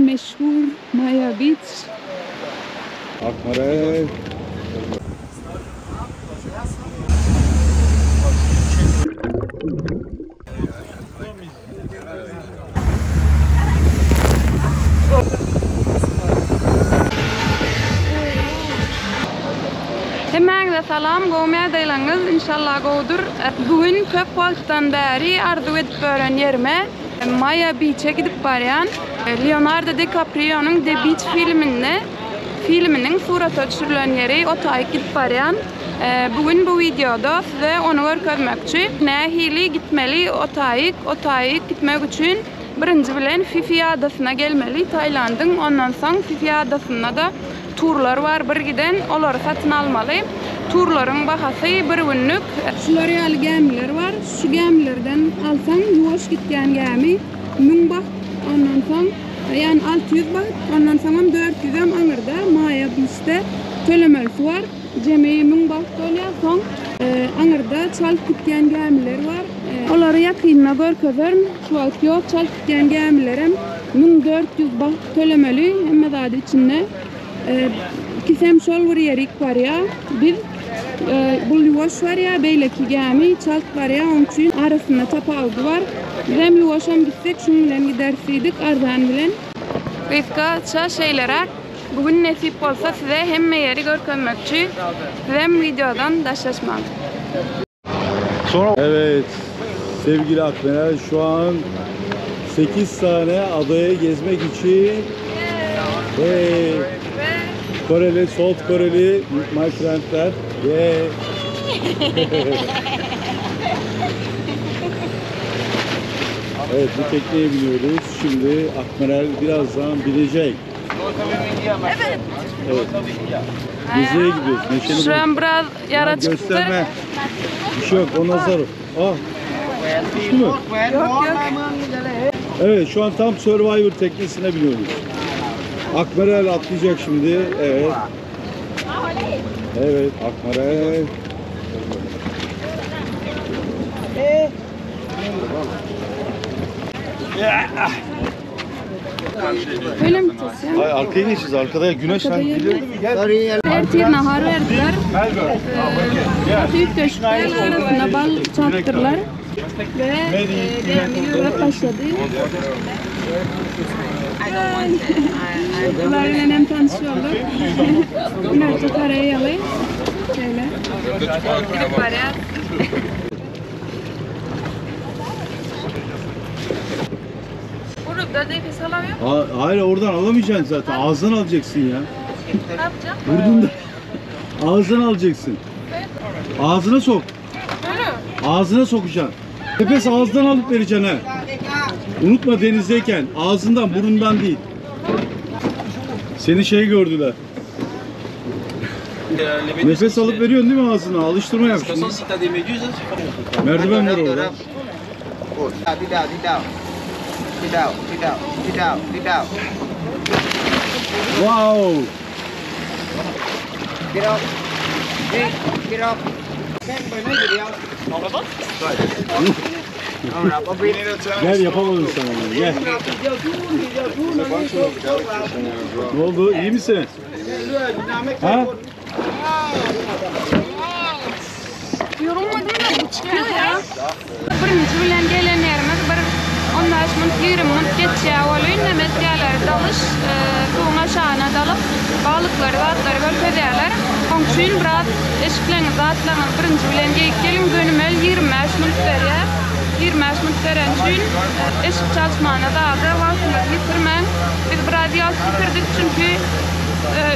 meşhur Maya Beach. Akmaral. Hemmäňize salam, gowmy ýagdaýlaryňyz? Inşallah gowudyr. Bu gün köp wagtdan bäri arzuw edip ýören ýerime Maýa Biçe gidip barýan. Leonardo Di Kaprionyň The Beach filminde filminiň surata düşürilen ýeri otaýyk gidip barýan. Bu gün bu wideoda size ony görkezmekçi. Nähili gitmeli otaýyk, otaýyk gitmek üçin birinji bilen Fifi adasyna gelmeli Tailandyň, ondan soň Fifi adasynda-da turlar bar bir giden, olary satyn almaly. Turlaryň bahasy bir günlük. Şular ýaly gämiler bar. Şu gämilerden alsaň ýuwaş gitýän gämi 1000 baht, ondan soň ýagny 600 baht, ondan soňam 400-em aňyrda Maýa Biçde tölemelisi bar. Jemi 1000 baht bolýar. Soň aňyrda çalt gitýän gämiler bar. Olary ýakynda görkezerin. Şu wagt ýok. Çalt gitýän gämilerem 1400 baht tölemeli, hemme zady içinde. Ikisem şol bir ýerik barýar. Biz bul ýuwaş barýar, beýleki gämi çalt barýar. Onuň üçin arasynda tapawudy bar. Bizem ýuwaşam gitsek şuň bilen gideris diýdik, arzan bilen. Gysgaça şeýleräk. Bu gün nesip bolsa size hemme ýeri görkezmekçi. Sizem wideodan daşlaşmaň. Sonra evet sevgili Akmeral şu an 8 tane adaya gezmek için hey, Koreli, South Koreli my friendler. Yeah. Evet bu tekneye biniyoruz. Şimdi Akmeral birazdan binecek. Evet. Evet. Geziye gidiyoruz. Neşeli Şu an biraz yara çıktı. Gösterme. Bir şey yok. O nazar. Ah. Düştü mü? Yok yok. Evet şu an tam Survivor teknesine biniyoruz. Akmeral atlayacak şimdi. Evet. Evet Akmeral. Öyle mi gideceğiz ya? Ay arkaya geçeceğiz. Arkada güneş Arkada sen yer biliyor değil mi? Gel. Ertir nahar verdiler. Büyük döşükler arasında bal çarptırlar. Ve gemi yürüyüp başladı. Bular bilen hem tanışıyorduk. Günorta Koreyalı. Şöyle. Gidip barýar. Burada nefes alamıyorum. Ha, hayır oradan alamayacaksın zaten. Ağzından alacaksın ya. Ne yapacağım? Vurdun da. Ağzından alacaksın. Ağzına sok. Böyle mi? Ağzına sokacaksın. Nefes ağızdan alıp vereceksin ha. Unutma denizdeyken ağzından burundan değil. Seni şey gördüler. Nefes alıp veriyorsun değil mi ağzına? Alıştırma yap şimdi. Merdiven var orada. Đi đào, đi đào. Đi đào, đi đào, đi đào, đi đào. Wow. Đi đâu? Đi, đi đâu? Gel yapamadım sana onu. Gel. Ne oldu? İyi misin? Ha? Yorulmadım da bu çıkıyor ya. Birinci bilen gelen yerimiz bir 15 minut 20 minut geçýär bolýar. Nemet ýerleri dalyş, suwuň aşagyna dalyp balyklary, zatlary görkezýärler. Oň üçin biraz eşikleňiz, zatlaryňyzy birinji bilen geýip geliň. Gönümel 25 minut berýär. 25 minut beren üçin eşik çalyşmana zada wagtyňyzy ýitirmäň. Biz biraz wagt ýitirdik çünki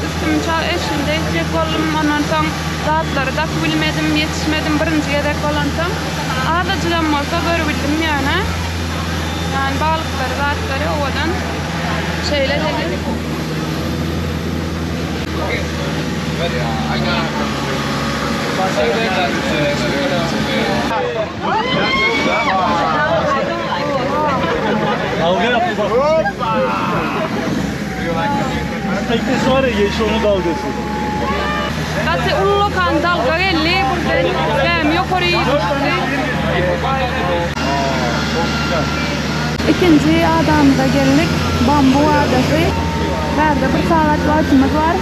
üstüm çal eşigimde etjek boldum. Ondan soň zatlary dakyp bilmedim, ýetişmedim birinji gezek bolansoň. Azajygam bolsa görübildim ýöne. Yani balyklary, zatlary owadan. Şeýle dedi. Dalga yaptı bak. Teknesi var ya yeşil onun dalgası. Gaty ullakan dalga geldi. Buradan gämi ýokary düşdi. Çok güzel. İkinci adamda geldik. Bambu adasy. Bärde bir sagat wagtymyz bar.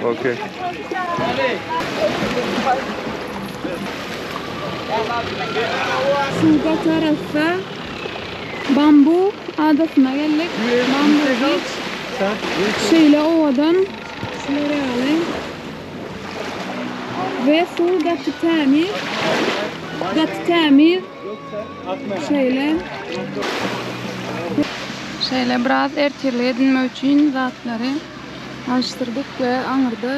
Okay. Suw gaty arassa. Bambu adasyna geldik. Bambu Beach. Şeýle owadan. Şular ýaly. We suw gaty tämiz. Gaty tämiz. Şeýle. Şeýle biraz ertirlik edinmek üçin zatlary alyşdyrdyk we aňyrda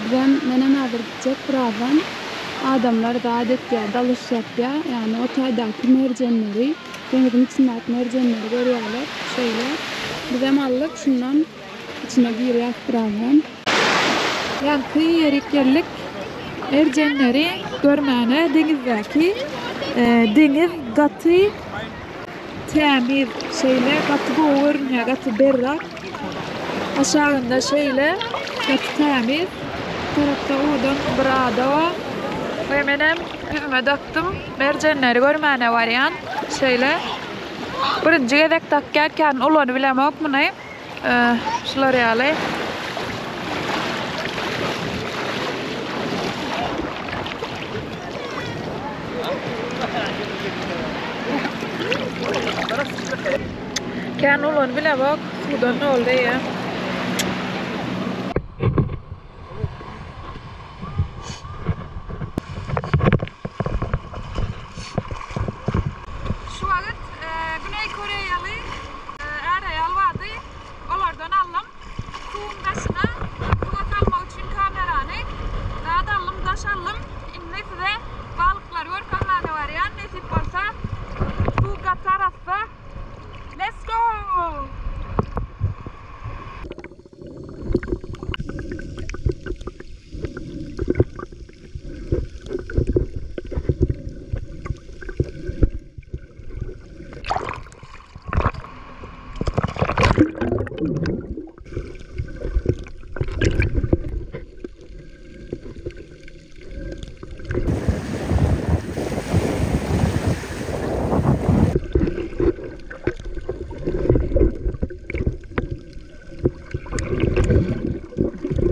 bizem menem häzir gitjek birazdan adamlar zat etýär dalyş ýapýar ýagny o taýdaky merjenleri deňiziň içindäki merjenleri görýärler şeýle bizem aldyk şundan içine girýäs birazdan. Ýaňky ýerik geldik merjenleri görmäne deňizdäki deňiz gaty Tämiz, şeýle gaty gowy görünýär, gaty berrak. Aşagynda şeýle gaty tämiz. Bu tarapda owadan bir ada bar. We menem ýüzüme dakdym. Merjenleri görmäne barýan. Şeýle. Birinji gezek dakýarkän ulanyp bilemok muny. Şular ýaly. Kän ulany bilemok. Suwdan doldy eýýäm. Şu wagt Güneý Koreýaly är-aýal bardy. Olardan aldym. Suwuň daşyna suwa salmak üçin kamerany zat aldym, daş aldym. Indi size balyklary görkezmäne barýan. Nesip bolsa suw gaty arassa. Let's go!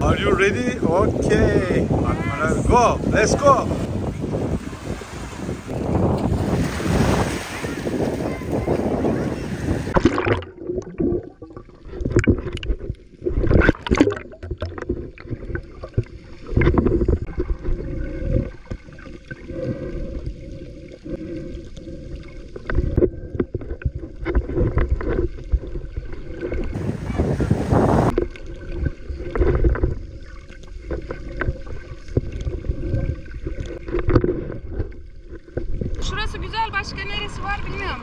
Are you ready? Okay. Go. Let's go. Şurası güzel, başka neresi var bilmiyorum.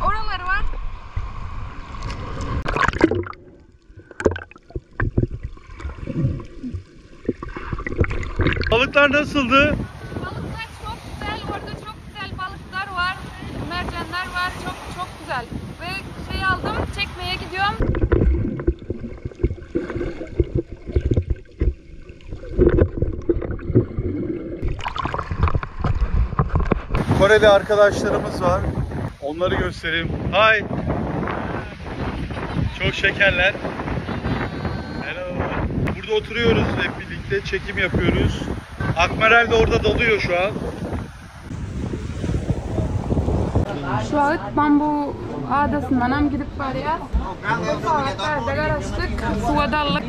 Oraları var. Balıklar nasıldı? Balıklar çok güzel. Orada çok güzel balıklar var. Mercanlar var. Çok çok güzel. Ve şey aldım, çekmeye gidiyorum. Koreli arkadaşlarımız var. Onları göstereyim. Hi. Çok şekerler. Hello. Burada oturuyoruz hep birlikte çekim yapıyoruz. Akmeral de orada dalıyor şu an. Şu wagt Bambu adasyndanam gidip barýas. Bir sagat bärde garaşdyk. Suwa daldyk.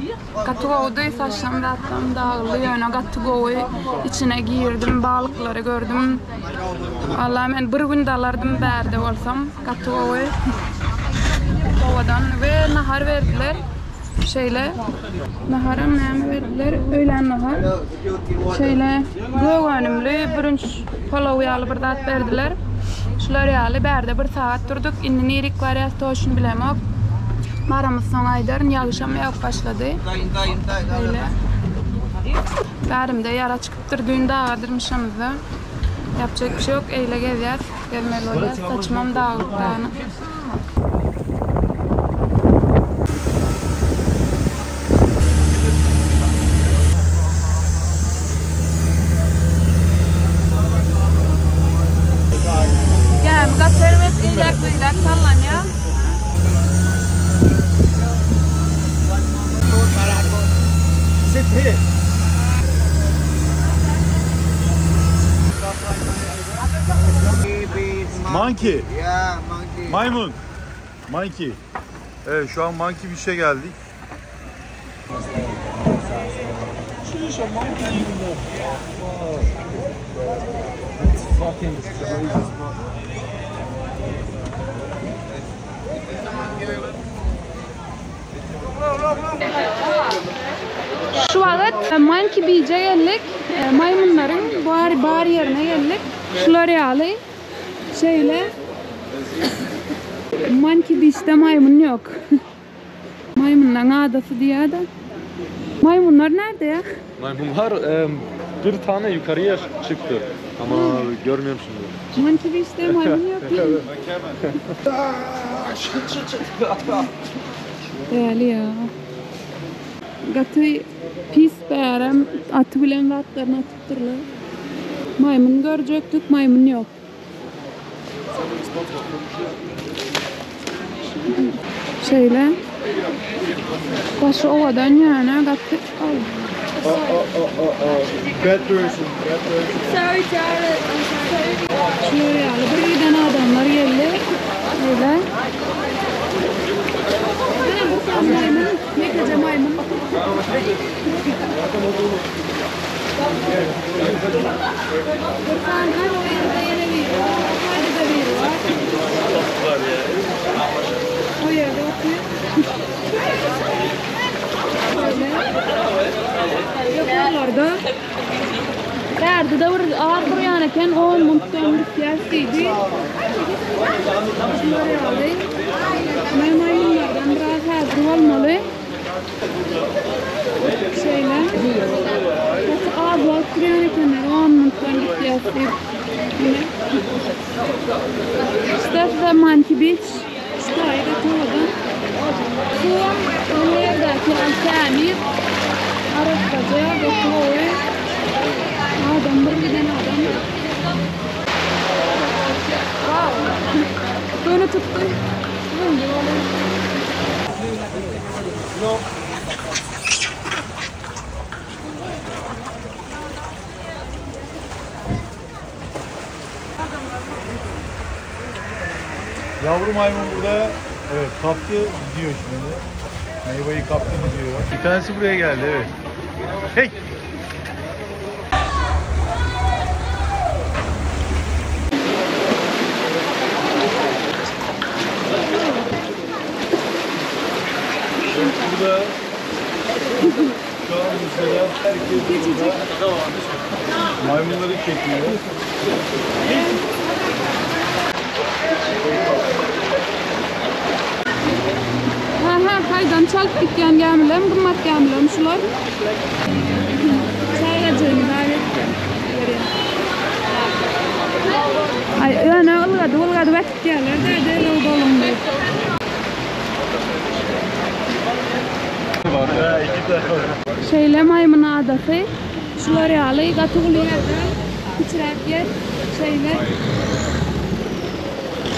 Gaty gowudy. Saçlarym zatlarym dagyldy. Ýöne gaty gowy. Içine girdim, balyklary gördüm. Walla men bir gün dalardym bärde bolsam. Gaty gowy. Owadan we nahar berdiler. Şeýle naharam näme berdiler? Öýlän nahar. Şeýle gök önümli bürünç palaw ýaly bir zat berdiler. Şular ýaly bärde bir sagat durduk. Indi nirik barýas toşny bilemok. Baramyz soň aýdaryn. Ýagyşam ýagyp başlady. Şeýle. Bärimde ýara çykypdyr. Düýn daga dyrmyşamyzda. Ýapjak bir şey ýok. Eýle gezýäs. Gezmeli bolýas. Saçymam dagylyp dagynyk. Monkey. Yeah, monkey. Maymun. Monkey. Evet şu an Monkey Beach'e geldik. Şu wagt Monkey Beach'e geldik. Maýmynlaryň bar bar ýerine geldik. Şular ýaly şeýle Monkey Beach'de maýmyn ýok. Maýmynlaryň adasy diýýär-de. Maýmynlar närde ýa? Maymunlar bir tane yukarıya çıktı ama görmüyorum şimdi. Monkey Beach'de maýmyn ýok. Däli ýa. Gaty pis bärem aty bilen zatlaryny atypdyrlar. Maýmyn görjekdik, maýmyn ýok. Şeýle. Başy owadan ýöne gaty. Ay. Bad person, bad person. Sorry Jared, I'm sorry. Şular ýaly bir giden adamlar geldi. Öyle. Ýene bir tane maýmyn, ýekeje maýmyn. Bir tane o ýerde ýene biri bar. Hadi-de biri bar. O ýerde otuýar. Öyle. Ýokarlarda. Bärde-de bir az durýan eken, 10 minutdan gitýäs diýdi. Şular ýaly. Men maýmynlardan biraz häzir bolmaly. Şeýle. Gaty az wagt durýan ekenler, 10 minutdan gitýäs diýip. Ine. İşte size Monkey Beach. Şu taýda owadan. Suwam bu ýerdäki ýaly tämiz. Arassaja, gaty gowy. Adam bir giden adam. Wow. Göni tutdy. Önce boldy. Yavru maymun burada. Evet kaptı gidiyor şimdi. Meyveyi kaptı gidiyor. Bir tanesi buraya geldi evet. Hey! Evet, burada şu an mesela herkes burada maymunları çekiyor. Ha ha haýdan çalyp gitýän gämiler, gymmat gämiler şular. Çaýajygyny davet berýär. Ay ýöne ylgady ylgady äkitýärler de derrew dolundy. Şeýle maýmyn adasy. Şular ýaly gaty uly ýerde, kiçiräk ýer, şeýle.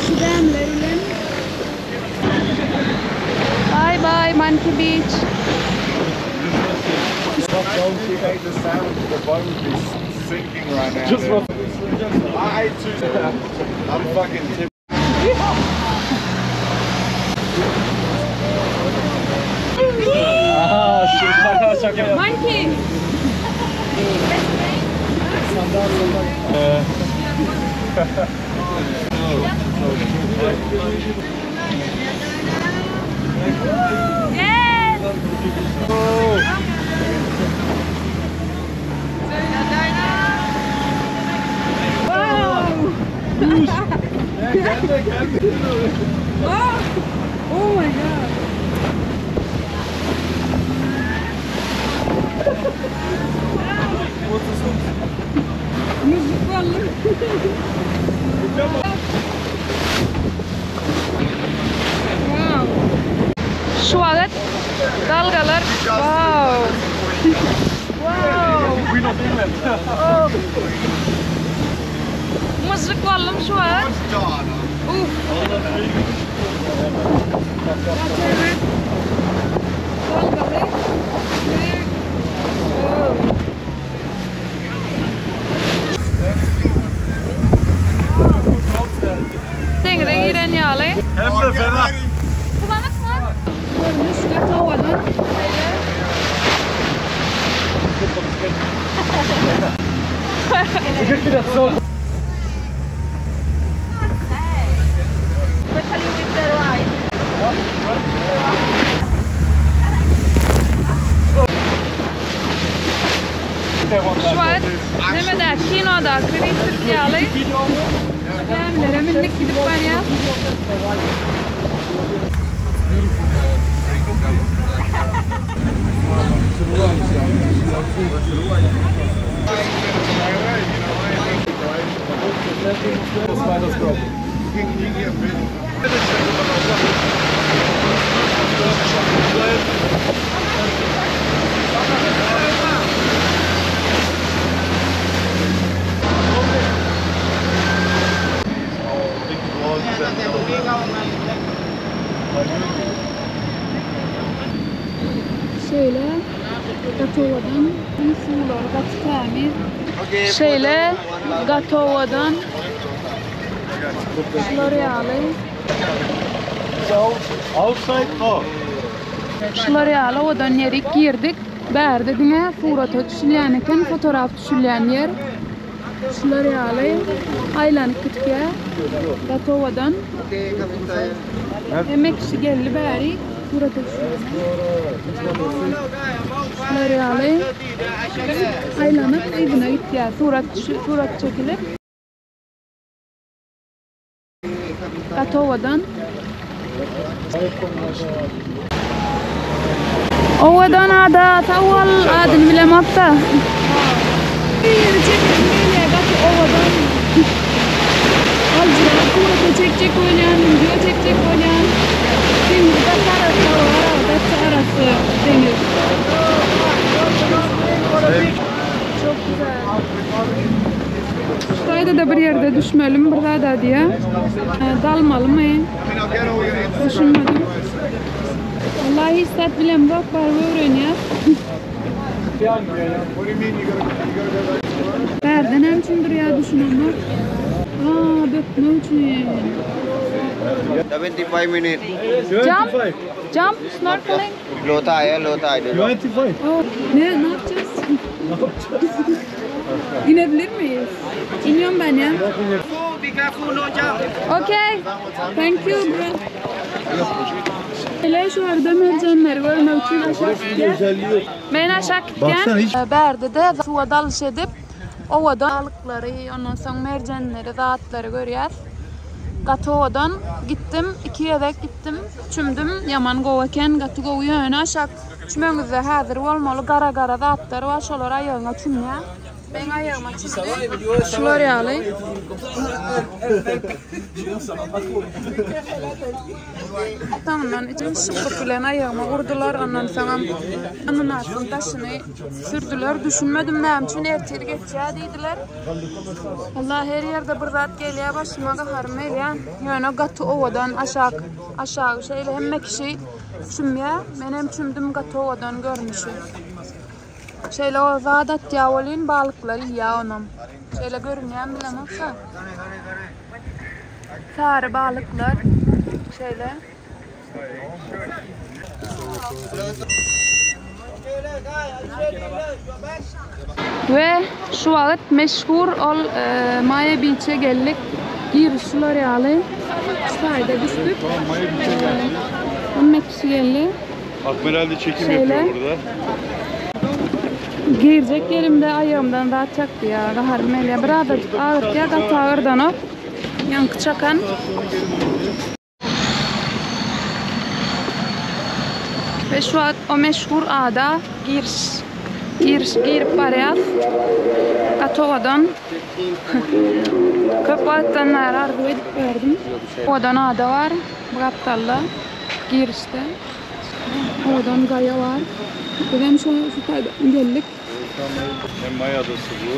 Şu gämiler bilen. Bye bye Monkey Beach. She ate the sandwich, the boat would be sinking right now. Just dude. I ate two. I'm fucking tip. Aha şaka şaka yap. Monkey. Yes. Wow. Wow. Oh my god. Müzik vallahi. Wow. Şu wagt dalgalar. Wow. Wow. Oh. Müzik wallym şu wagt. Uf. Dalgaly. Şu wagt nemede kinodaky Riçard ýaly gämilere mündik gidip barýas. Şeýle gaty owadan suwlary gaty tämiz. Şeýle gaty owadan şular ýaly. Şular ýaly owadan ýerik girdik. Bärde diňe surata düşülýän eken, fotoraf düşülýän ýer. Şular ýaly aýlanyp gitýär. Gaty owadan. Hemme kişi geldi bäri surata düşýär. Şular ýaly aýlanyp yzyna gitýär. Surat surat çekilip. Gaty owadan. Owadan ada, sag bol, adyny bilemokda. Ýeri çekesim gelýär, gaty owadan. Aljyrap surata çekjek bolýan, wideo çekjek bolýan. Deňiz gaty arassa, gaty arassa deňiz. Çok güzel. Şaýda-da bir ýerde düşmelimi bir zada diýýä. Dalmalymy? Düşünmedim. Wallahi hiç zat bilemzok, baryp öwrenýäs. Bärde näme üçin durýar düşünemok. Aa, bökmek üçin. 75 minutes. Jump, jump, snorkeling. Low tide, low tide. 25. Oh, ne, ne yapacağız? Ne yapacağız? İnebilir miyiz? İniyorum ben ya. Be careful, no jump. Okay. Thank you bro. Hele şu arada mercanları görmek için aşağı gitýär. Özelliği yok. Men aşağı Baksana gitýän. hiç- Bärde de suwa dalyş edip, owadan balyklary, ondan soň merjenleri, zatlary görýäs. Gaty owadan. Gitdim, iki gezek gitdim. Çümdüm, ýaman gowy eken, gaty gowy ýöne aşak çümeňizde häzir bolmaly gara-gara zatlar bar, şolar aýagyňa çümýär. Meň aýagyma çümdi. Şular ýaly. Soňundan içim şypbyk bilen aýagyma urdular, ondan soňam ananasyň daşyny sürdüler. Düşünmedim näme üçin ertir geçýär diýdiler. Allah her ýerde bir zat gelýär başyma gaharym gelýär. Ýöne gaty owadan aşak aşagy şeýle hemme kişi çümýär. Menem çümdüm gaty owadan görnüşi. Şeýle o zat atýar welin balyklar iýýär onam. Şeýle görünýärmi bilemokda. Sary balyklar şeýle. We şu wagt meşhur ol Maýa Beach-e geldik. Giriş şular ýaly. Şu taýda düşdük. Hemme kişi geldi. Akmeral de çekim Şeýle. yapıyor burada. Girjek ýerimde aýagymdan zat çakdy ýa, gaharym gelýär. Birazajyk agyrtýar, gaty agyrdanok. Ýaňky çakan. We şu wagt o meşhur ada giriş giriş girip barýas. Gaty owadan. Köp wagtdan bäri arzuw edip ýördüm. Owadan ada bar bu gapdalda girişde. Owadan gaýa bar. Bizem şo şu taýdan geldik. Hem Maya adası bu.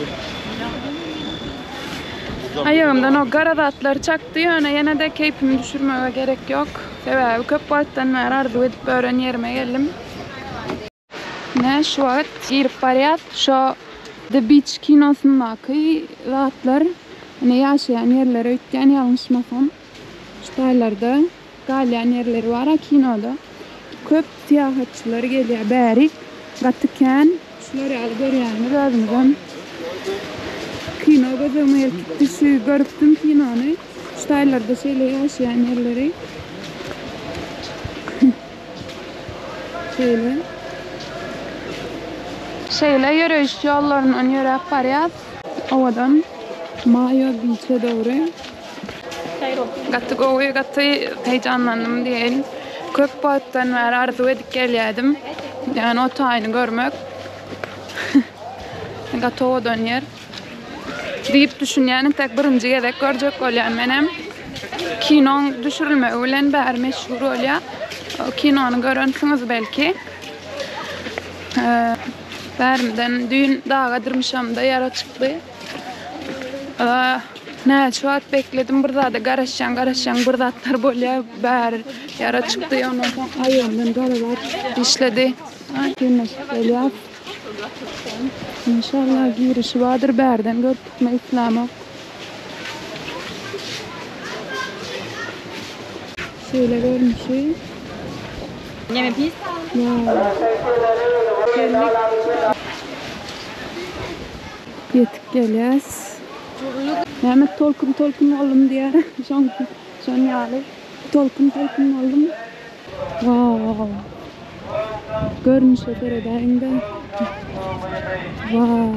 Aýagymdan o gara zatlar çakdy, ýöne ýene-de keýpimi düşürmege gerek ýok. Sebäbi köp wagtdan bäri arzuw edip ýören ýerime geldim. Ine şu wagt girip barýas. Şo The Beach kinosyndaky zatlar, ine ýaşaýan ýerleri öýtýän ýalňyşmasam. Şu taýlarda galýan ýerleri bar-a kinoda. Köp syýahatçylar gelýär bärik. Gaty kän. Şular ýaly görýäňiz özüňizem. Kino göz öňüme gelip gitdi. Şu görüpdim kinony. Şu taýlarda şeýle ýaşaýan ýerleri. Şeýle. Şeýle ýöreýiş ýollaryndan ýöräp barýas. Owadan Maýo Biçe dogry. Gaty gowy, gaty heýjanlandym diýeýin. Köp wagtdan bäri arzuw edip gelýärdim. Ýagny o taýyny görmek. Gaty owadan ýer. Diýip düşünýän, entek birinji gezek görjek bolýan menem. Kinoň düşürilmegi bilen bäri meşhur bolýar. Kinony görensiňiz belki. Bärimden düýn daga dyrmyşamda ýara çykdy. Näçe wagt bekledim bir zada garaşýaň garaşýaň bir zatlar bolýar bäri ýara çykdy ondan soň aýagymdan gara zat dişledi. Ýakynlaşyp gelýäs. Inşallah girişi bardyr bärden görüp gitmek islämok. Şeýle görnüşi. Ýetip gelýäs. Näme tolkun tolkun boldum diýýär. Şoň şon ýaly tolkun tolkun boldum. Wow. Görnüşe seredäýiňde. Wow.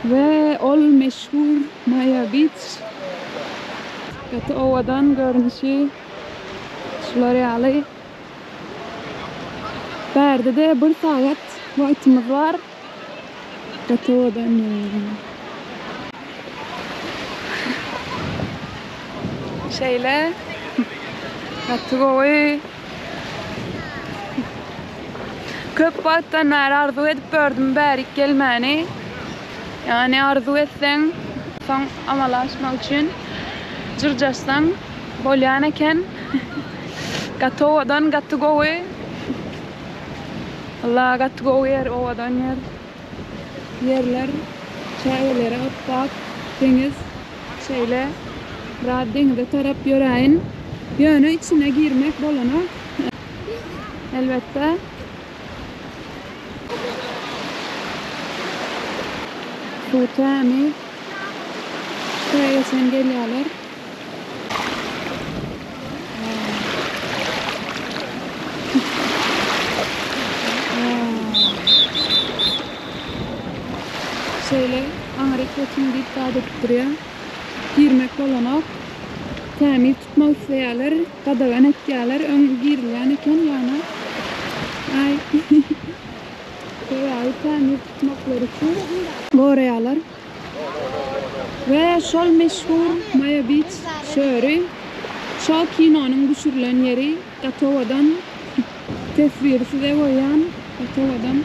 We ol meşhur Maya Beach. Gaty owadan görnüşi. Şular ýaly. Bärde-de bir sagat wagtymyz bar. Gaty owadan ýer. Şeýle. Gaty gowy. Köp wagtdan bäri arzuw edip gördüm bärik gelmäni. Ýagny arzuw etseň, soň amala aşmak üçin jyrjaşsaň bolýan eken. Gaty owadan, gaty gowy. Walla gaty gowy ýer, owadan ýer. Ýerler, çägeleri apbak, deňiz. Şeýle biraz deňize tarap ýöräýin. Ýöne içine girmek bolanok. Elbetde. Suw tämiz. Şuraya geçen gelýärler. Şeýle aňryk geçiň diýip zat edip durýar. Girmek bolanok. Tämiz tutmak isleýärler, gadagan etýärler. Öň girilýän eken ýöne. Aý. Sebäbi tämiz tutmaklary üçin goraýarlar. We şol meşhur Maýa Biç şöri, şo kinonyň düşürilen ýeri gaty owadan. Teswiri size goýýan, gaty owadan.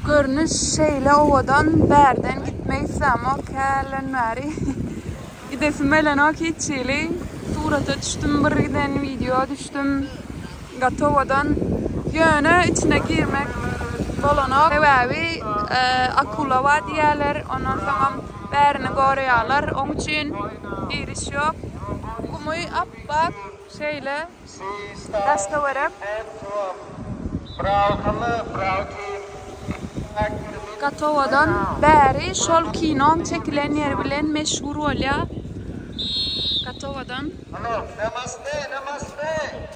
Görnüş şeýle owadan bärden gitmek islämok hälden bäri gidesim gelenok hiç hili surata düşdüm bir giden wideo düşdüm gaty owadan ýöne içine girmek bolanok sebäbi akula bar diýýärler ondan soňam bärini goraýarlar oň üçin giriş ýok gumy apbak şeýle Daş-töwerek. Gaty owadan. Bäri şol kinoň çekilen ýeri bilen meşhur bolýar. Gaty owadan.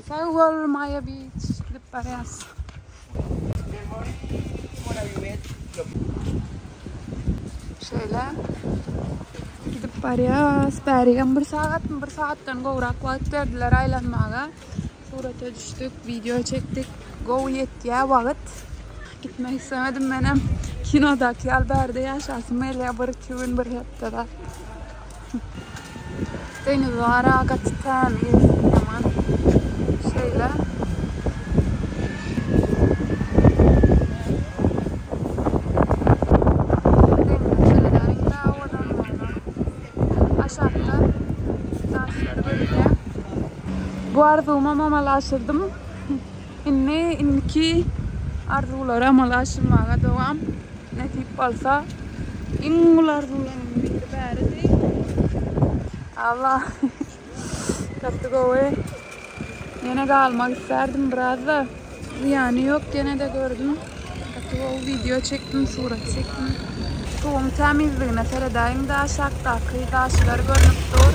Sag bol Maýa Beach. Gidip barýas. Şeýle gidip barýas. Bärigem bir sagatmy, bir sagatdan gowrak wagt berdiler aýlanmaga. Surata düşdük, wideo çekdik. Gowy ýetýär wagt. Gitmek islemedim menem. Kinodaky ýaly bärde ýaşasym gelýär bir-iki gün, bir hepde zat. Deňiz bar-a gaty tämiz, ýaman. Şeýle. Deňize seredäýiň-dä owadanlygyna. Aşakda daşlar görünýär. Bu arzuwymam amala aşyrdym. Indi indiki arzuwlary amala aşyrmaga dowam. Nesip bolsa. Iň uly arzuwlarymyň biri bäridi. Allah. Gaty gowy. Ýene galmak isterdim biraz-da. Zyýany ýok, ýene-de gördüm. Gaty gowy wideo çekdim, surat çekdim. Suwuň tämizligine seredäýiň-de, aşakdaky daşlar görnüp dur.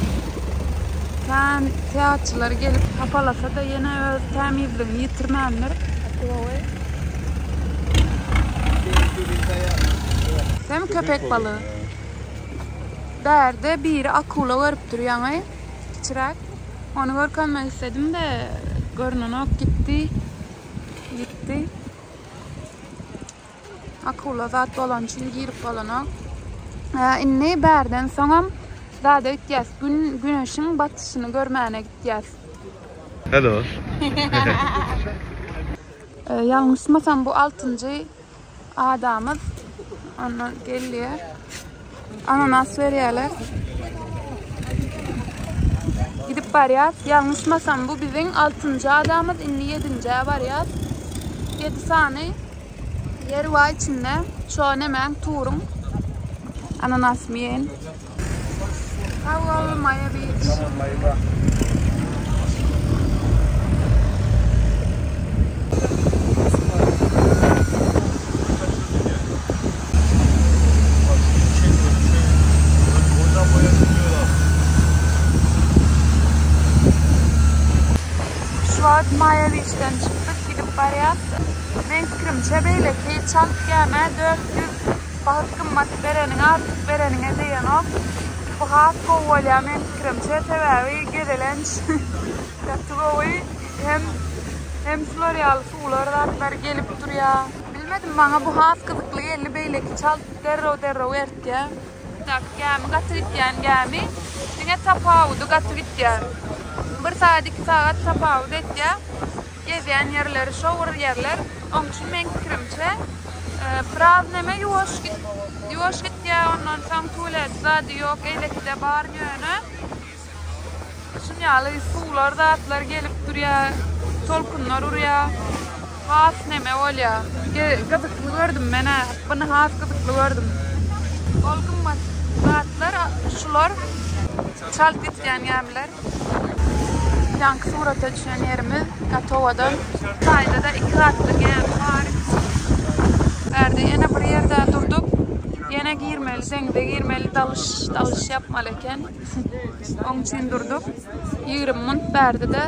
Kän syýahatçylar gelip hapalasa-da ýene öz tämizligini ýitirmändir. Gaty gowy. Hem köpek balygy. Bärde biri akula görüpdir ýaňy. Kiçiräk. Ony görkezmek istedim-de, görnenok gitdi. Gitdi. Akula zat bolany üçin girip bolanok. Indi bärden soňam zada gitýäs. Gün güneşiň batyşyny görmäne gitýäs. Hello. Ýalňyşmasam bu altynjy adamyz. Ondan gelýär. Ananas berýärler. Gidip barýas. Ýalňyşmasam bu biziň altynjy adamyz. Indi ýedinjä barýas. Ýedi sany ýer bar içinde. Şo nemäň turuň. Ananasymy iýeýin. Sag bol Maýa Beach. Şu wagt Maýa Beachden çykdyk, gidip barýas. Meň pikirimçe beýleki çalt gämä 400 baht gymmat bereniňe artyk bereniňe degenok. Bu has gowy bolýar meň pikirimçe, sebäbi gezelenç gaty gowy. Hem hem şular ýaly suwlar zatlar gelip durýar. Bilmedim maňa bu has gyzykly geldi beýleki çalt derrew derrew ertýär. Daky gämi gaty gitýän gämi diňe tapawudy gaty gitýär. Bir sagat iki sagat tapawut etýär. Gezýän ýerleri şo bir ýerler. Oň üçin meň pikirimçe biraz neme ýuwaş git ýuwaş gitýär ondan soň tualet zady ýok eýlekide bar ýöne. Şun ýaly suwlar zatlar gelip durýar, tolkunlar urýar. Has neme bolýar. Gyzykly gördüm men-ä. Buny has gyzykly gördüm. Ol gymmat zatlar şular çalt gitýän gämiler. Ýaňky surata düşen ýerimiz gaty owadan. Taýda-da iki gatly gämi bar. Bärde ýene bir ýerde durduk. Ýene girmeli, deňze girmeli, dalyş, dalyş ýapmaly eken. Oň üçin durduk. 20 munt bärde-de.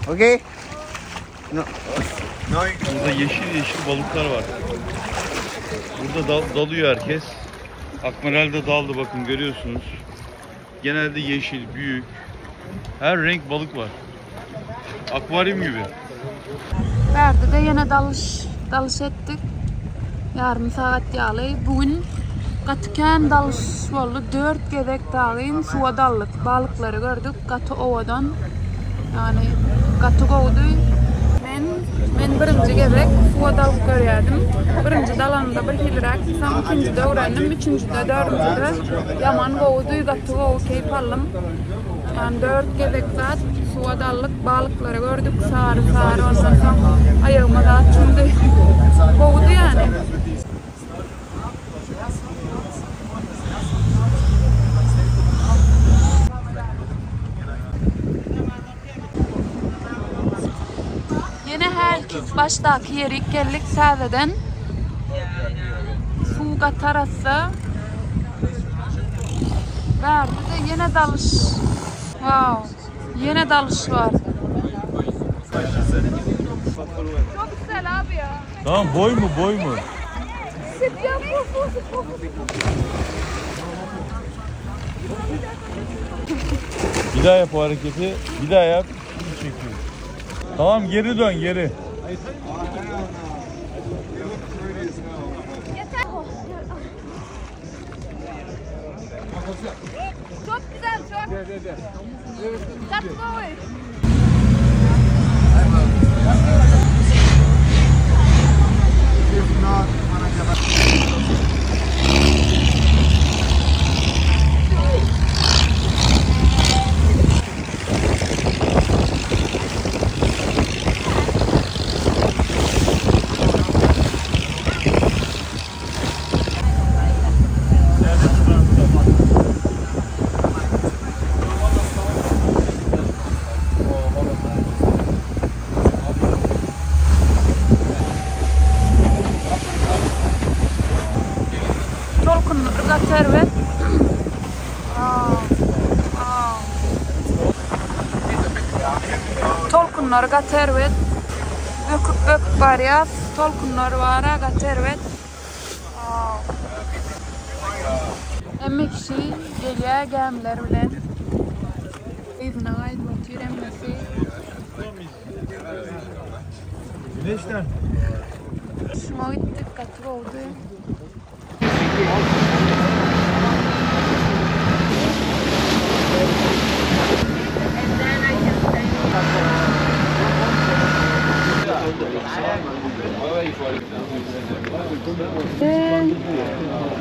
Okay. No. Burada yeşil yeşil balıklar var. Burada dal, dalıyor herkes. Akmeral de daldı bakın görüyorsunuz. Genelde yeşil, büyük. Her renk balık var. Akvaryum gibi. Bärde-de ýene dalyş, dalyş etdik. Ýarym sagat ýaly. Bu gün gaty kän dalyş boldy. 4 gezek dagyn suwa daldyk. Balyklary gördük. Gaty owadan. Ýagny gaty gowudy. Men men birinji gezek suwa dalyp görýärdim. Birinji dalanymda bir hiliräk, soň ikinjide öwrendim, üçünjide, dördünjide ýaman gowudy, gaty gowy keýp aldym. Ýagny dört gezek zat suwa daldyk, balyklary gördük, sary sary ondan soň aýagyma zat çümdi. Gowudy ýagny. Ýene hälki başdaky ýerik geldik täzeden. Suw gaty arassa. Bärde-de ýene dalyş. Wow. Ýene dalyş bar. Çok güzel abi ya. Tamam boy mu boy mu? Bir daha yap o hareketi. Bir daha yap. Şimdi çekiyor. Tamam geri dön geri. Çok güzel çok. Çok gowy. gaty erbet. Wow. Wow. Tolkunlar gaty erbet. Böküp böküp barýas. Tolkunlar bara gaty erbet. Wow. Hemme kişi gelýär gämiler bilen. Yzyna gaýdyp otyr hemmesi. Güneşten. Şuňa gitdik gaty gowudy.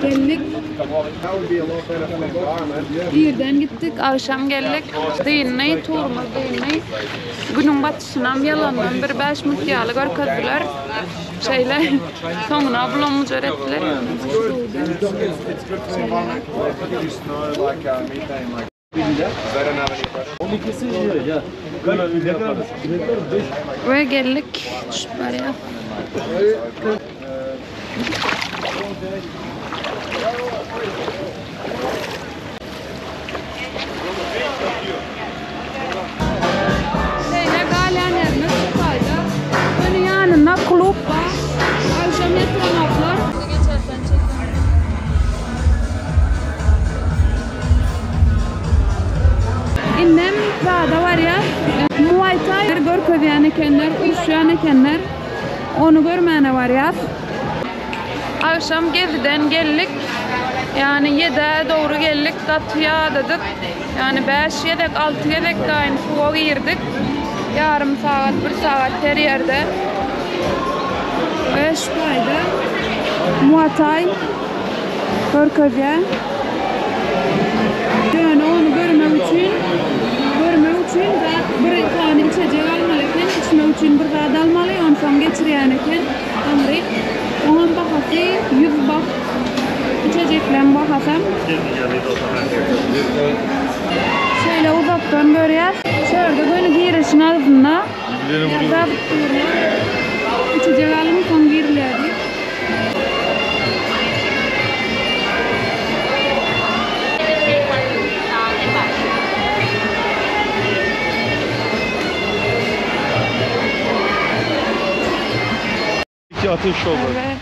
Geldik. Irden gitdik, agşam geldik. Dyndy, turumyz dyndy. Günüň batyşynam ýalandan bir 5 minut ýaly görkezdiler. Şeýle soňuna bulam-bujar etdiler. We geldik, düşüp barýas. Şeýle galýan ýerimiz şu taýda. Göni ýanynda klub bar. Agşam ýatyranoklar. Indem zada barýas. Muay Thai görkezýän ekenler, uruşýan ekenler. Ony görmäne barýas. Agşam geziden geldik. Ýagny ýedä dogry geldik, gaty ýadadyk. Ýagny 5 gezek, 6 gezek daýyn suwa girdik. Ýarym sagat, bir sagat her ýerde. We şu taýda Muay Thai görkezýär. Ýöne ony görmek üçin, görmek üçin zat bir sany içejek almaly eken, içmek üçin bir zat almaly, onsoň geçirýän eken. Aňry. Oňam bahasy 100 baht. Içejekleň bahasam. Şeýle uzakdan görýäs. Şu ýerde göni girişiň agzynda ýazyp durlar. Içejek alyň soň girilýär diýip. İki ateş oldu. Evet.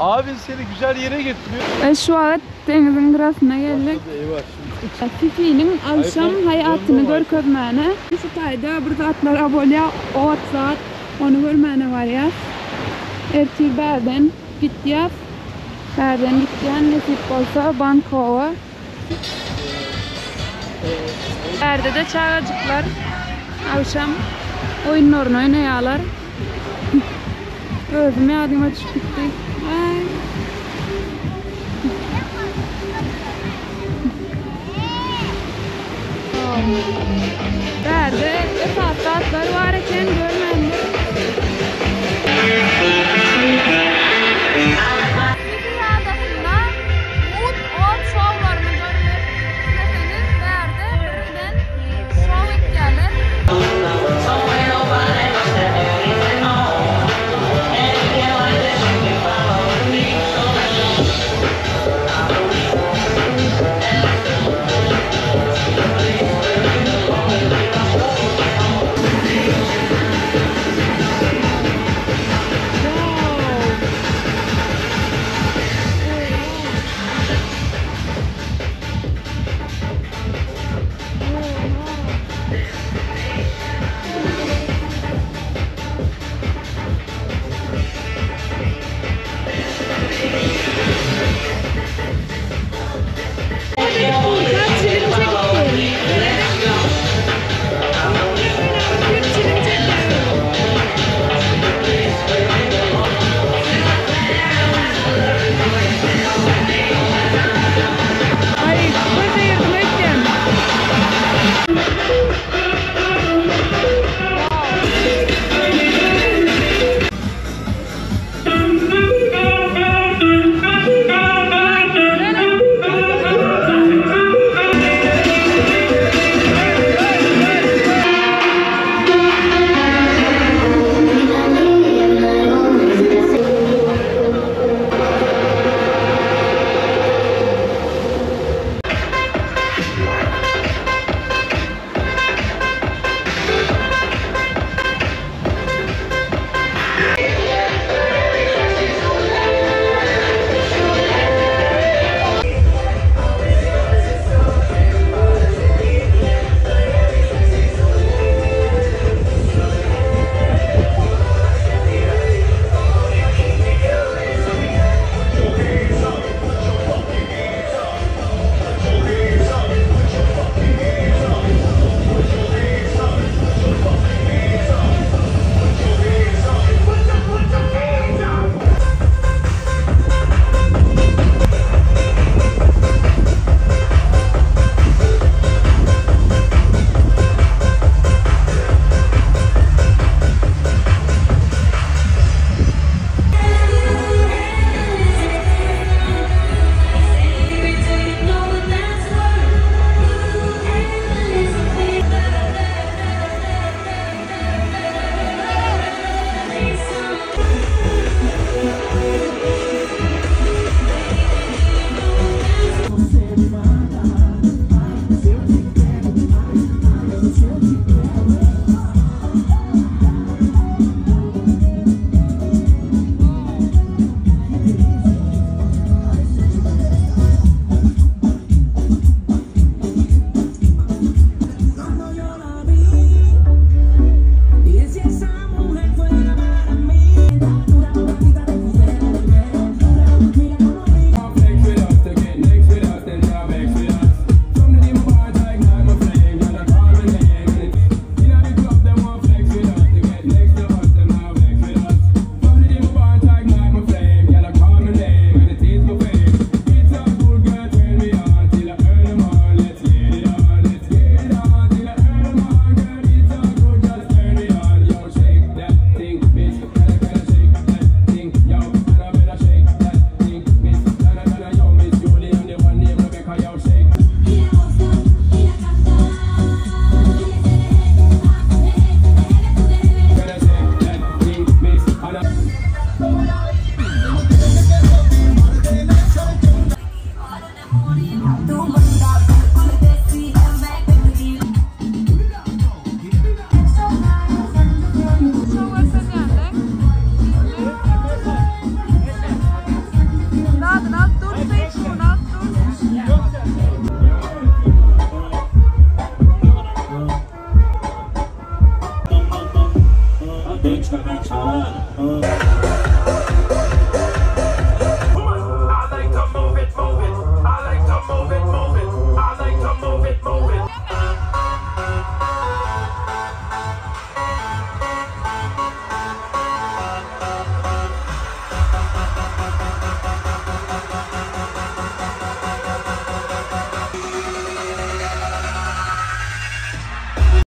Abin seni güzel yere getiriyor. We şu wagt deňiziň gyrasyna geldik. Eyvah şimdi. Fifiniň agşam haýatyny görkezmäne. Şu taýda bir zatlar bolýar, ot zat, ony görmäne barýas. Ertir bärden gitýäs. Bärden gitýän nesip bolsa Bangkoga. Bärde-de çagajyklar agşam oýunlaryny oýnaýarlar. Özüm ýadyma düşüp gitdi. Aý. Bärde esasy zatlar bar eken.